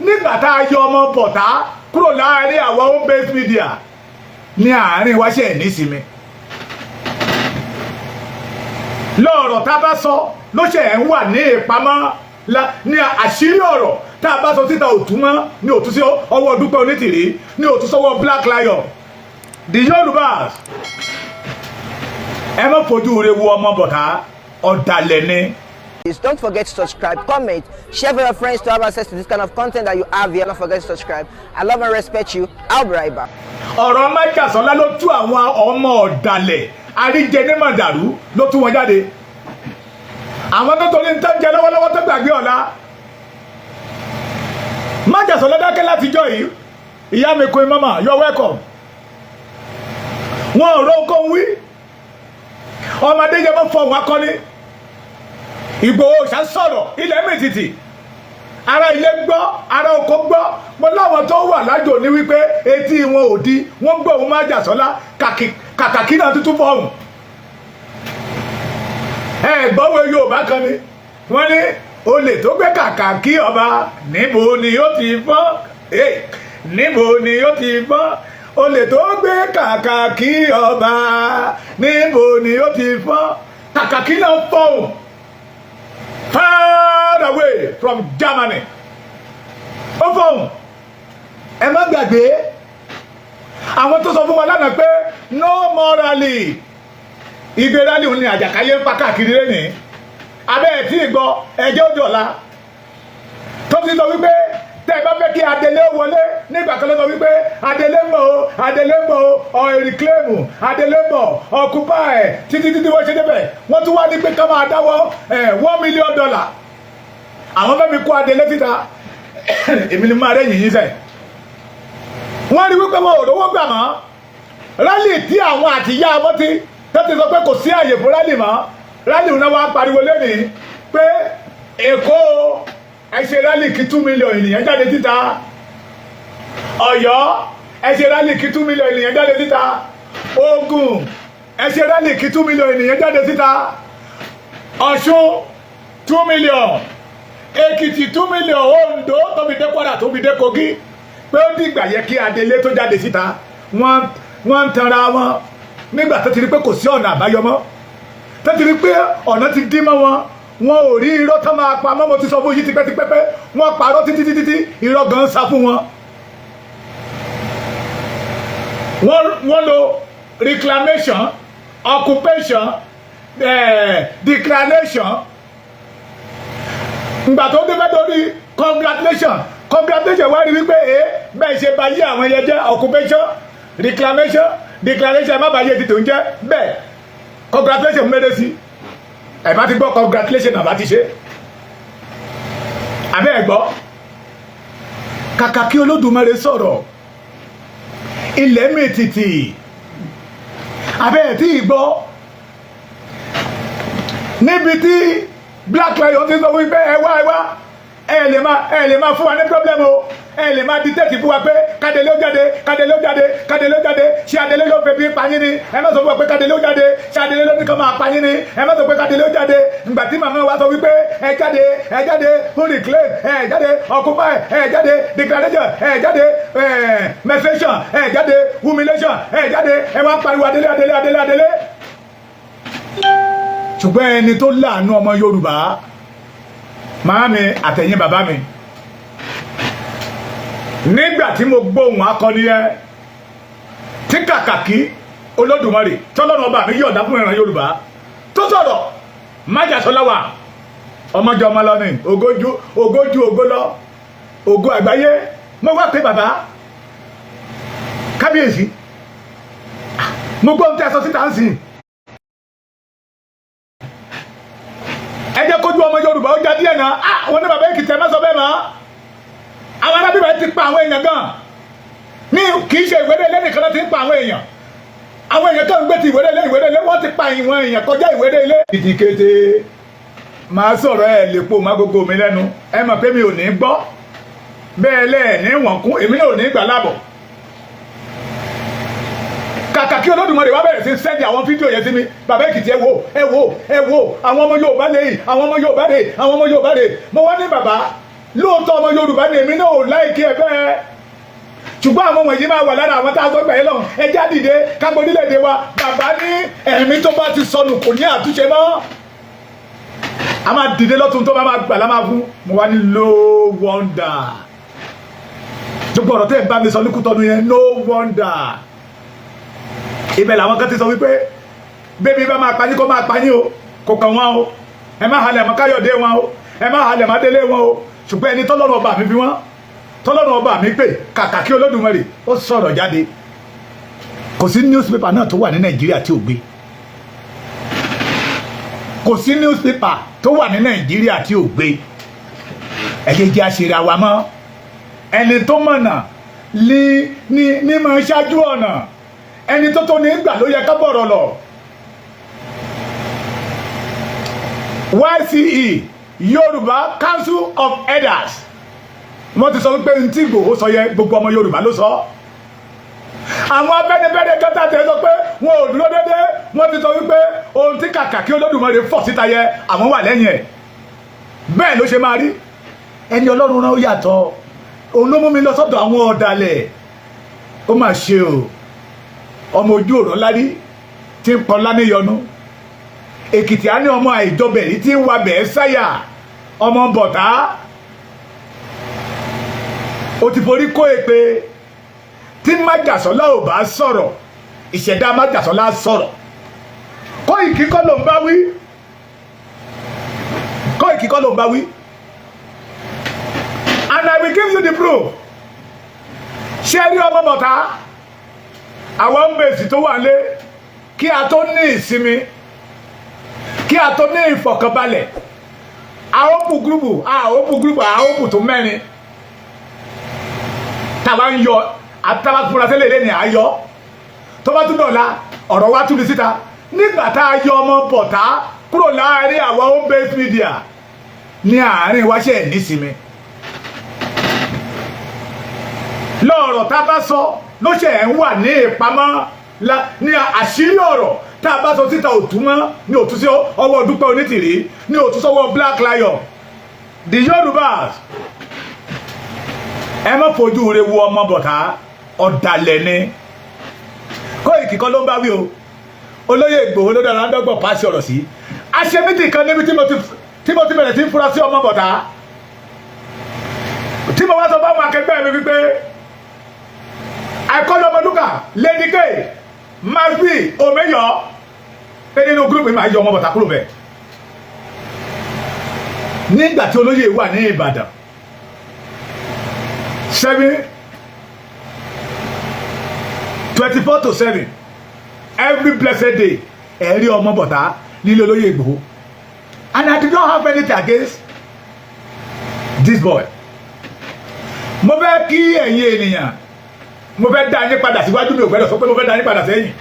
Nígbà tá a yọ ọmọ bọ̀tá kúrò láàrin àwọn home based media ní àárín wáṣẹ̀ nísìmí, lọ́ọ̀rọ̀ tá a bá sọ ló ṣe ń wà ní ìpamọ́ ní àṣírí. Ọ̀rọ̀ tá a bá sọ síta òtún mọ́ ní òtún sí ọwọ́ Dúpẹ́ Onítìrí, ní òtún sọ́wọ́ Black Lion. The Yorùbás, ẹ má fojú re wo ọmọ bọ̀tá, ọ̀dàlẹ̀ ni. Please don't forget to subscribe, comment, share with your friends to have access to this kind of content that you have here. Don't forget to subscribe. I love and respect you. I'll be right back. Ọ̀rọ̀ májàsọ́lá ló tú àwọn ọmọ ọ̀dàlẹ̀ àríjẹ ní màdàrú, ló tú wọn jáde. Àwọn tó torí ń tẹ́ jẹ lọ́wọ́lọ́wọ́ tó gbàgbé ọ̀la. Májàsọ́lá dákẹ́ látijọ́ yìí. Ìyá mi, Queen Mama, you're welcome. Wọn ò rọ kó ń wí. Ọmọdé yẹn mọ́ fọ̀hún akọni. Ìgbòho ṣá sọ̀rọ̀, ilẹ̀ mìtìtì, ara ilé gbọ́, ara oko gbọ́. Mo láwọn tó wà lájò ní wípé etí wọn ò di, wọ́n gbọ́ òun májàsọ́lá, kàkàkí náà tuntun fọ̀hún. Ẹ gbọ́wọ́ Yorùbá kan ni wọ́n ní olè tó gbé kàkà kí ọba, níbo ni ó ti fọ́? Níbo ni ó ti fọ́? Olè tó gbé kàkà kí ọba, níbo ni ó ti fọ́? Kàkà kí náà fọ̀hún far away from Germany, ó fọ̀hún. Ẹ má gbàgbé àwọn tó sọ fún wa lánàá pé no more rally. Ìgbé rally òun ni àjàkáyé ń pa káàkiri lẹ́nìí. Abẹ́ ẹ̀ tí ì gbọ́, ẹjẹ́ òjò ọ̀la tó ti sọ wípé tẹ́ ẹ bá fẹ́ kí Adelé wọlé. Nígbà kan ló sọ wípé Adelé ń bọ̀ o, Adelé ń bọ̀ o, ọ̀ reclaim, Adelé ń bọ̀, occupy, títí títí wọ́n ṣe débẹ̀. Wọ́n tún wá ní pé ká máa dáwọ́ $1 million, àwọn fẹ́ mi kó Adelé síta. Èmi ni máa rẹ́yìn yín sẹ́. Wọ́n rí wípé wọn ò rówó gbà mọ́. Rally tí àwọn àtìyá wọn ti tó ti sọ pé kò sí àyè fún rally mọ́, rally náà wá pariwo lẹ́nìí pé Èkó, ẹ ṣe rally kí 2 million ènìyàn jáde síta. Ọ̀yọ́, ẹ ṣe rally kí 2 million ènìyàn jáde síta. Ògùn, ẹ ṣe rally kí 2 million ènìyàn jáde síta. Ọ̀ṣun, 2 million. Èkìtì, 2 million. Oǹdó, tó fi dé Kwara, tó fi dé Kogi, pé ó dìgbà yẹ kí Adelé tó jáde síta. Wọ́n ń tanra wọn. Nígbà tó ti rí pé kò sí ọ̀nà àbáyọ mọ́, tó ti rí pé ọ̀nà ti dí mọ́ wọn, wọn ò rí irọ́ tó máa pa mọ́. Mo ti sọ fún yín tipẹ́tipẹ́ pé wọ́n parọ́ títí títí tí irọ́ gan sá fún wọn. Wọ́n lo reclamation, occupation, declaration. Ngbà tó dé fẹ́ dórí congratulation, congratulation, wá rí wípé ẹ bẹ́ẹ̀ ṣe bá yí àwọn ẹyẹ jẹ́. Occupation, reclamation, declaration, ẹ má bàa yé ti tó ń jẹ́ bẹ́ẹ̀. Congratulation mẹ́rẹ́ sí ẹ bá ti gbọ́ congratulation, àbá ti ṣe àbẹ́ ẹ̀ gbọ́. Kàkà kí Olódùmarè sọ̀rọ̀, ilẹ̀ mìtìtì. Àbẹ́ ẹ̀ tí ì gbọ́ níbi tí Black Lion ti sọ wípé ẹ wá, ẹ wá, ẹ lè máa fún wa ní problem o, ẹ lè máa dictate fún wa pé kádélé ó jáde, kádélé ó jáde, kádélé ó jáde. Ṣé Adélé ló fẹ́ fi pa yín ni? Ẹ má sọ fún wa pé kádélé ó jáde. Ṣé Adélé ló ní kó máa pa yín ni? Ẹ má sọ pé kádélé ó jáde. Ìgbà tí màmá wa sọ wípé ẹ jáde, ẹ jáde fún reclaim, ẹ jáde occupy, ẹ jáde declaration, ẹ jáde menstruation, ẹ jáde humiliation, ẹ jáde, ẹ wá ń pariwo Adélé, Adélé, Adélé, Adélé. Ṣùgbọ́n ẹni tó láàánú ọmọ Yorùbá, màámi àtẹ̀yìn bàbá mi, nígbà tí mo gbóhùn akọni yẹn tí kàkàkí Olódùmarè tọ́lọ́run ọba mi yọ̀ọ̀dá fún ìran Yorùbá tó sọ̀rọ̀, májàsọ́lá wà ọmọjọ ọmọ lọ́nà ogójú ogójú ògo lọ, ògo àgbáyé. Mo wá pé bàbá kábíyèsí, mo gbọ́ ohun tí a sọ síta ń sìn. Ẹ jẹ́ kójú ọmọ Yorùbá ó já díẹ̀ náà. Ah, wọn ní bàbá Èkìtì, ẹ má sọ bẹ́ẹ̀ mọ́. Àwọn arábìnrin ti pa àwọn èèyàn gan ní, kì í ṣe ìwédè lẹ́nìkan náà ti ń pa àwọn èèyàn. Àwọn èèyàn kan ń gbé ti ìwédè lé, ìwédè lé, wọ́n ti pa ìwọ̀n èèyàn kọjá ìwédè lé. Ìdíkété máa sọ̀rọ̀, ẹ̀ lè po má gbogbo mi lẹ́nu. Ẹ mọ̀ pé mi ò ní gbọ́ bẹ́ẹ̀ lẹ́ẹ̀ ní wọ̀n kún, èmi náà ò ní gbà láàbọ̀. Kàkà kí Olódùmarè wá bẹ̀rẹ̀ sí send àwọn fídíò yẹn sí mi, bàbá Èkìtì, ẹ wò, ẹ wò, ẹ wò, àwọn ọmọ Yorùbá lè, àwọn ọmọ Yorùbá rè, àwọn ọmọ Yorùbá rè. Mo wá ní bàbá Lóòótọ́, ọmọ Yorùbá ni èmi náà, ò like ẹ bẹ́ẹ̀, ṣùgbọ́n àwọn wọ̀nyí máa wà lára àwọn tá a sọ gbà yín lọ́hùn. Ẹ já dìde kágbó orílẹ̀-èdè wa. Bàbá ní ẹ̀mí tó bá ti sọnù kò ní àtúnṣe mọ́. A máa dìde lọ́tún tó bá máa gbà lá máa fún. Mo wá ní no wonder, gbogbo ọ̀rọ̀ tẹ́ ẹ̀ bá mi sọ ní Kútọ́nù yẹn, no wonder. Ibẹ̀ làwọn kan ti sọ wípé bébí bá máa pa yín, kó máa pa yín o, kò kàn wọ́n o. Ẹ má halẹ̀ mọ́ Káyọ̀dé wọn o, ẹ má halẹ̀ mọ́ Délé wọn o. Ṣùgbọ́n ẹni tọ́lọ́run ọba mi fi wọ́n, tọ́lọ́run ọba mi pè, kàkà kí Olódùmarè ó sọ̀rọ̀ jáde, kò sí newspaper náà tó wà ní Nàìjíríà tí ò gbé. Kò sí newspaper tó wà ní Nàìjíríà tí ò gbé. Ẹ̀yẹ jẹ́ àṣírí àwa mọ́. Ẹni tó mọ̀nà ní máa ṣáájú ọ̀nà. Ẹni tó tó ní gbà ló yẹ ká bọ̀rọ̀ lọ. YCE, Yorùbá Council of Elders, wọ́n ti sọ wípé ntí Ìgbòho sọ yẹ, gbogbo ọmọ Yorùbá ló sọ. Àwọn Afẹ́nifẹ́re kẹta tẹ sọ pé wọn ò dúró dédé, wọ́n ti sọ wípé ohun tí kàkà kí Olódùmarè fọ̀ síta yẹ, àwọn wà lẹ́yìn ẹ̀. Bẹ́ẹ̀ ló ṣe máa rí. Ẹni Ọlọ́run rán ó yàtọ̀. Òun ló mú mi lọ sọ́dọ̀ àwọn ọ̀dàlẹ̀. Ó mà ṣe o, ọmọ ojú òrọ̀ lárí tí ń pọ̀ láníyọnu. Èkìtì á ní ọmọ àìjọbẹ̀rí tí ń wa bẹ̀ẹ́ sáyà. Ọmọ bọ̀tá, ó ti forí kó èpè. Tí májàsọ́lá ò bá sọ̀rọ̀, ìṣẹ̀dá májàsọ́lá sọ̀rọ̀. Kóìkì kọ́ ló ń bá wí, Kóìkì kọ́ ló ń bá wí, and I will give you the proof. Ṣé rí ọmọ bọ̀tá, àwọn ń bèsì tó wà lé, kí a tó ní ìsinmi, kí a tó ní ìfọ̀kànbalẹ̀, àópù group, àópù group, àópù tó mẹ́rin tàwa ń yọ àtàwà fúnra sílẹ̀ lẹ́ni àyọ. Tó bá tún dọ̀la, ọ̀rọ̀ wa tún di síta. Nígbà tá a yọ ọmọ bọ̀tá kúrò láàárín àwọn home based media ní àárín wáṣẹ̀ nísinmi lọ́rọ̀ tá a bá sọ ló ṣe ń wà ní ìpamọ́ ní àṣírí. Ọ̀rọ̀ tá a bá sọ síta òtún mọ́ ní òtún sí ọwọ́ Dúpẹ́ Onítìrí, ní òtún sọ́wọ́ Black Lion. The Yorubas, ẹ má fojú re wo ọmọ bọ̀tá, ọ̀dàlẹ̀ ni. Kóìkì kọ́ ló ń bá wí o. Olóyè Ìgbòho ló dára dọ́gbọ̀n pàṣẹ ọ̀rọ̀ sí. Aṣemítì kan níbi tí mo ti bẹ̀rẹ̀ sí ń fura sí ọmọ bọ̀tá, tí mo wá sọ fáwọn akẹgbẹ́ mi wípé àìkọ́lọ́ ọmọdúnkà, Lady K, Masbi Omeyo, pé nínú group mi, máa yọ ọmọ bọ̀tá kúrò bẹ́ẹ̀. Nígbà tí olóyè wà ní Ìbàdàn, 7, 24 to 7, every blessed day, ẹ̀rí ọmọ bọ̀tá nílé olóyè Ìgbòho. And I did not have anything against this boy. Mo fẹ́ kí ẹ̀yin ènìyàn, mo fẹ́ dá yín padà síwájú. Mi ò gbẹ́dọ̀ sọ pé mo fẹ́ dá yín padà sẹ́yìn.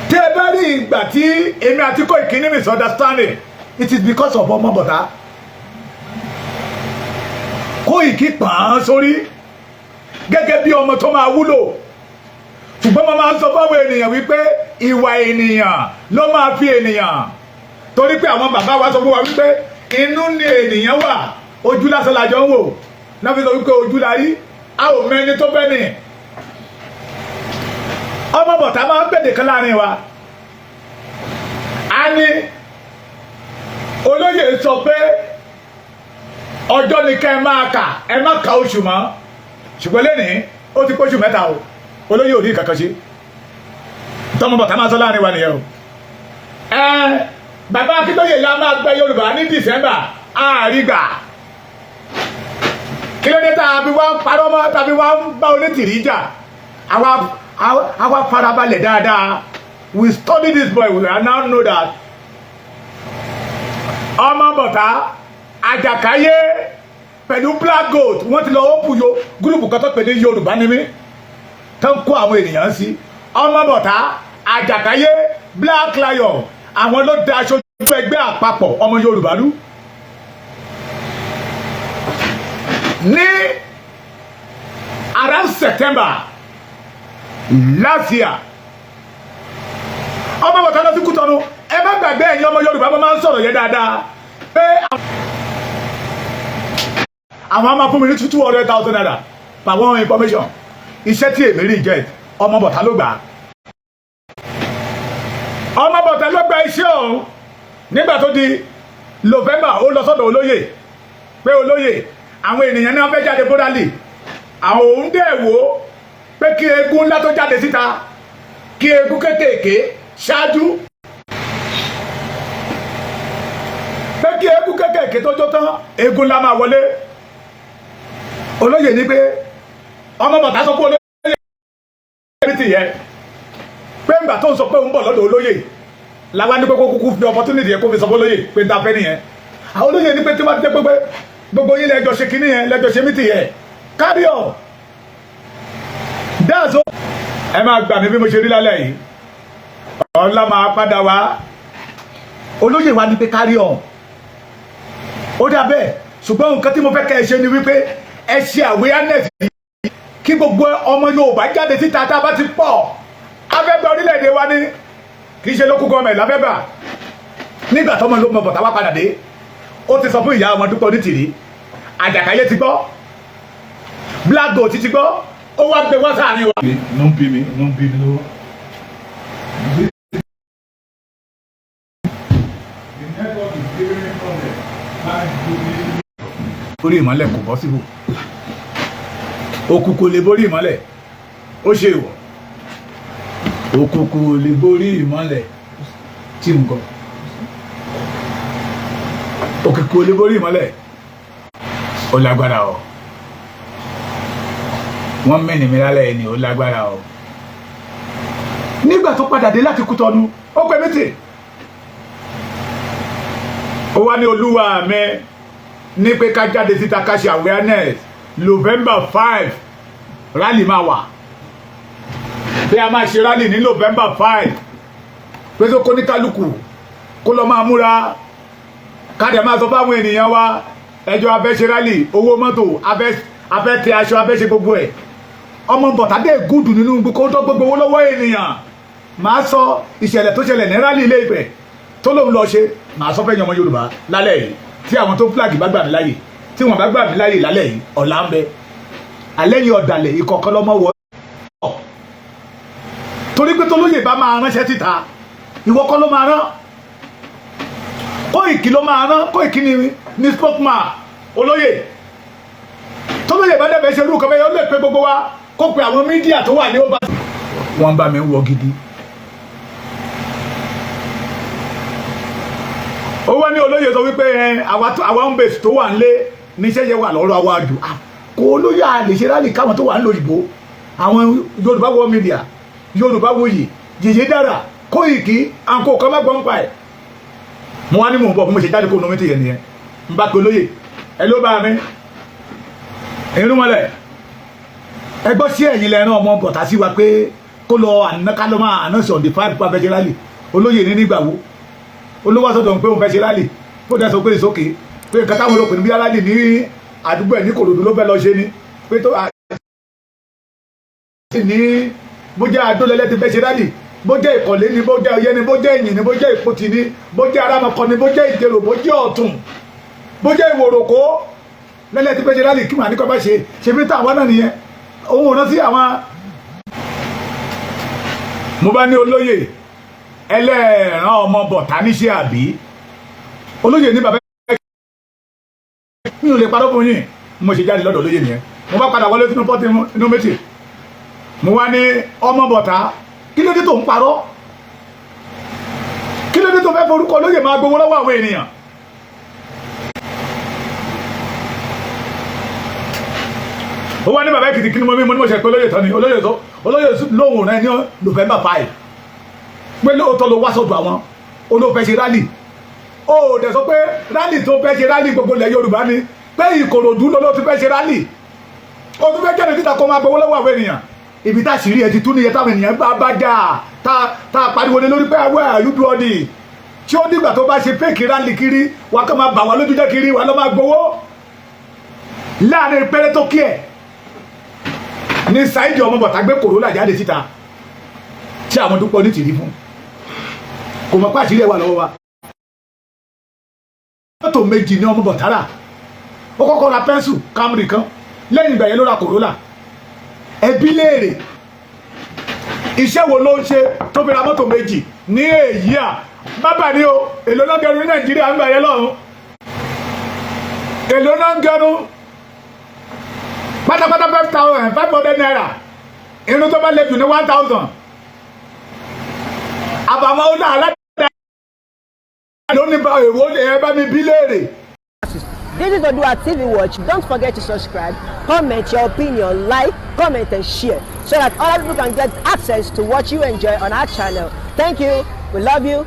Tí ẹ bá rí ìgbà tí èmi àti Koiki ní misunderstanding, it is because of ọmọ bọ̀tá. Koiki pàán sórí gẹ́gẹ́ bí ọmọ tó máa wúlò, ṣùgbọ́n mo máa ń sọ fáwọn ènìyàn wípé ìwà ènìyàn ló máa fi ènìyàn, torí pé àwọn bàbá wa sọ fún wa wípé inú ni ènìyàn wà, ojú lásán la jọ ń wò náà fi sọ wípé ojú la rí, a ò mẹ́ni tó bẹ́ ni. Ọmọ bọ̀tá máa ń gbèdè kan láàrin wa. A ní olóyè sọ pé ọjọ́ ni kẹ́ ẹ máa kà, ẹ má ka oṣù mọ́. Ṣùgbọ́n lẹ́nìí, ó ti póṣù 3 o, olóyè ò rí kankan ṣe. Tọmọ bọ̀tá máa sọ láàrin wa nìyẹn o. Ẹ bàbá Akíntóyè la máa gbẹ Yorùbá ní December àrígbà. Kí ló dé tá a fi wá ń parọ́ mọ́, tá a fi wá ń bá Onítìrí jà? Àwa farabalẹ̀ dáadáa. We study this boy. We now know that ọmọ bọ̀tá, àjàkáyé pẹ̀lú Black Gold, wọ́n ti lọ open yo group kan tó pè ní Yorùbá ní mí, tó ń kó àwọn ènìyàn sí. Ọmọ bọ̀tá, àjàkáyé, Black Lion, àwọn ló da aṣojú ẹgbẹ́ àpapọ̀ ọmọ Yorùbá rú ní around September last year. Ọmọ bọ̀tá lọ sí Kútọ́nù. Ẹ má gbàgbé, ẹ̀yin ọmọ Yorùbá, mo máa ń sọ̀rọ̀ yẹn dáadáa pé Àwọn á máa fún mi ní ₦200,000 per one information. Iṣẹ́ tí èmi reject, ọmọ bọ̀tá ló gbà á. Ọmọ bọ̀tá ló gba iṣẹ́ ọ̀hún. Nígbà tó di November, ó lọ sọ́dọ̀ olóyè pé, "Olóyè, àwọn ènìyàn náà fẹ́ jáde fún rally." Àwọn òun dẹ̀ wò ó pé kí eégún ńlá tó jáde síta, kí eégún kékèké ṣáájú, pé kí eégún kékèké tó jó tán, eégún ńlá máa wọlé. Olóyè ní pé ọmọ bàtà sọ pé olóyè mi ti yẹ pé ńgbà tó ń sọ pé òun bọ̀ lọ́dọ̀ olóyè làwa ní pé kó kúkú fi opportunity yẹn kó fi sọ fún olóyè pé n ta fẹ́ nìyẹn. Àwọn olóyè ní pé tí wọ́n ti dé pé gbogbo yín lẹ́jọ́ ṣe kínní yẹn, lẹ́jọ́ ṣe meeting yẹn, carry on, that's all. Ẹ máa gbà mí bí mo ṣe rí lálẹ́ yìí, ọ̀la máa padà wá. Olóyè wa ní pé carry on, ó dà bẹ́ẹ̀. Ṣùgbọ́n nǹkan tí mo fẹ́ kẹ́ ẹ ṣe ni wípé ẹ ṣe awareness yìí kí gbogbo ọmọ Yorùbá jáde síta. Tá a bá ti pọ̀, afẹ́gbẹ́ orílẹ̀-èdè wa ní, kì í ṣe local government láfẹ́gbà. Nígbà tọmọ ló mọ bọ̀tà wá padà dé, ó ti sọ fún ìyá ọmọ Dúpẹ́ Onítìrí, Àjàkáyé ti gbọ́, Black Gold ti gbọ́, ó wá gbé wá sáàrin wa. Inú ń bí mi, inú ń bí mi lọ́wọ́. The network is giving me problem. Orí ìmọ́lẹ̀ kò bọ́ síbò, òkùnkùn lè borí ìmọ́lẹ̀, ó ṣe ìwọ̀, òkùnkùn lè borí ìmọ́lẹ̀ tí n kọ, òkùnkùn lè borí ìmọ́lẹ̀. Ó lágbára o, wọ́n mẹ́ni mi lálẹ́ ẹni, ó lágbára o. Nígbà tó padà dé láti Kútọ́nù, ó pẹ́ mítì, ó wá ní olúwa mi ní pé ká jáde síta, ká ṣe awareness. November 5, rally máa wà, bí a máa ṣe rally ní November 5, pé tó kó ní kálukú kó lọ máa múra, ká dẹ̀ máa sọ fáwọn ènìyàn wa, ẹjọ́ abẹ́ ṣe rally, owó mọ́tò abẹ́, abẹ́ tẹ aṣọ, abẹ́ ṣe gbogbo ẹ̀. Ọmọ bọ̀tádé gúdù nínú kó tó gbogbo owó lọ́wọ́ ènìyàn. Máa sọ ìṣẹ̀lẹ̀ tó ṣẹlẹ̀ ní rally Ilé Ifẹ̀ tó lóun lọ ṣe, máa sọ fẹ́yìn ọmọ Yorùbá lálẹ́ yìí, tí àwọn tó flag bá gbà mí láyè. Tí wọ́n bá gbà mí láyè lálẹ́ yìí, ọ̀la ń bẹ. Alẹ́ yìí, ọ̀dàlẹ̀ ìkọ̀kan lọ́mọ wọ̀ torí pé tolóyè bá máa ránṣẹ́ síta, ìwọ kọ́ ló máa rán, Kóìkì ló máa rán. Kóìkì ni spokesman olóyè. Tolóyè bá dẹ̀ bẹ́ ṣe irú kan bẹ́ẹ̀, ó lè pe gbogbo wa, kó pe àwọn media tó wà ní ó bá. Wọ́n bá mi wọ gidi. Ó wá ní olóyè sọ wípé ẹ àwa ń bèsì tó wà nílé níṣẹ́ yẹn wà lọ́rọ̀ àwa jù kó olóyè àlè ṣe rally káwọn tó wà ń lòyìnbó, àwọn Yorùbá World Media, Yorùbá Wuyì, Yèyé Dára, Kóìkì àǹkó kan má gbọ́n pa ẹ̀. Mo wá ní mò ń bọ̀. Bí mo ṣe jáde kó nu mi ti yẹn nìyẹn, n bá pe olóyè ẹ ló bá mi irúnmọlẹ̀. Ẹ gbọ́ sí ẹ̀yìn lẹ́rán ọmọ bọ̀tá sí wa pé kó lọ àná, ká lọ máa àná sí on the 5 pa fẹ́ ṣe rally. Olóyè ní nígbà wo olówó sọ̀tọ̀ pé òun fẹ́ ṣe rally? Kó dẹ́ sọ pé ìsókè pé nǹkan táwọn olókùnrin bí rally ní àdúgbò ẹ̀ ní Kòròdú ló fẹ́ lọ ṣe ni, pé tó ní bó jẹ́ Adólẹ́lẹ́ ti fẹ́ ṣe rally, bó jẹ́ Ìkọ̀lé ni, bó jẹ́ Ọyẹ́ ni, bó jẹ́ Ìyìn ni, bó jẹ́ Ìpótì ni, bó jẹ́ Arámọkọ ni, bó jẹ́ Ìjẹ̀rò, bó jẹ́ Ọ̀tún, bó jẹ́ Ìwòròkó lẹ́lẹ́ ti fẹ́ ṣe rally, kí màá ní kọ́ bá ṣe ṣe bí táwọn náà nìyẹn, òun ò rántí àwọn. Mo bá ní olóyè ẹlẹ́ẹ̀rán ọmọ bọ̀tá níṣẹ́ àbí? Olóyè ní bàbá mi ò lè parọ́ fún yín. Mo ṣe jáde lọ́dọ̀ olóyè nìyẹn, mo bá padà wọlé sínú pọ́tì inú méjì. Mo wá ní ọmọ bọ̀tá, kí ló dé tó ń parọ́? Kí ló dé tó fẹ́ forúkọ olóyè máa gbowó lọ́wọ́ àwọn ènìyàn? Ó wá ní bàbá Èkìtì, kí ni mo mí? Mo ní mo ṣe pé olóyè tán ni olóyè tó olóyè lóhùn rẹ ní November 5 pé lóòótọ́ ló wá sọ̀dọ̀ àwọn olóòfẹ́ ṣe rally. Ó dẹ̀ sọ pé rally tó fẹ́ ṣe, rally gbogbo ilẹ̀ Yorùbá ni, pé Ìkòròdú ló ti fẹ́ ṣe rally. Ó tún fẹ́ jáde síta kó máa gbowó lọ́wọ́ àwọn ènìyàn. Ibi tá àṣírí ẹ ti tú nìyẹn, táwọn ènìyàn bá bá jà, tá a pariwo lé lórí pé awẹ́ àyúdú ọ̀dì tí ó dìgbà tó bá ṣe fake rally kiri wà kó máa bà wá lójú jẹ́ kiri wà ló máa gbowó láàrin pẹ́rẹ́ tó kí ẹ̀ ní Saheed ọmọ bàtà gbé Corolla jáde síta tí àwọn Dúpẹ́ Onítìrí fún kò mọ̀ pé àṣírí ẹ̀ wà lọ́wọ́ wa. Mọ́tò méjì ní ọmọ bọ̀tárà. Ó kọ́kọ́ ra pencil Camry kan, lẹ́yìn ìgbà yẹn ló ra Corolla. Ẹbí léèrè, iṣẹ́ wo ló ń ṣe tó fi ra mọ́tò méjì ní èyí à bábà ní o? Èló náà gẹrun ní Nàìjíríà ń gbà yẹn lọ́hùn? Èló náà ń gẹrun pátápátá? ₦5,500. Irun tó bá lè jù ní 1,000. Àbàmọ́ ó náà aládàá ló ní bá èwo ẹ bá mi bí léèrè. This is Odua TV Watch. Don't forget to subscribe, comment your opinion, like, comment, and share so that other people can get access to what you enjoy on our channel. Thank you. We love you.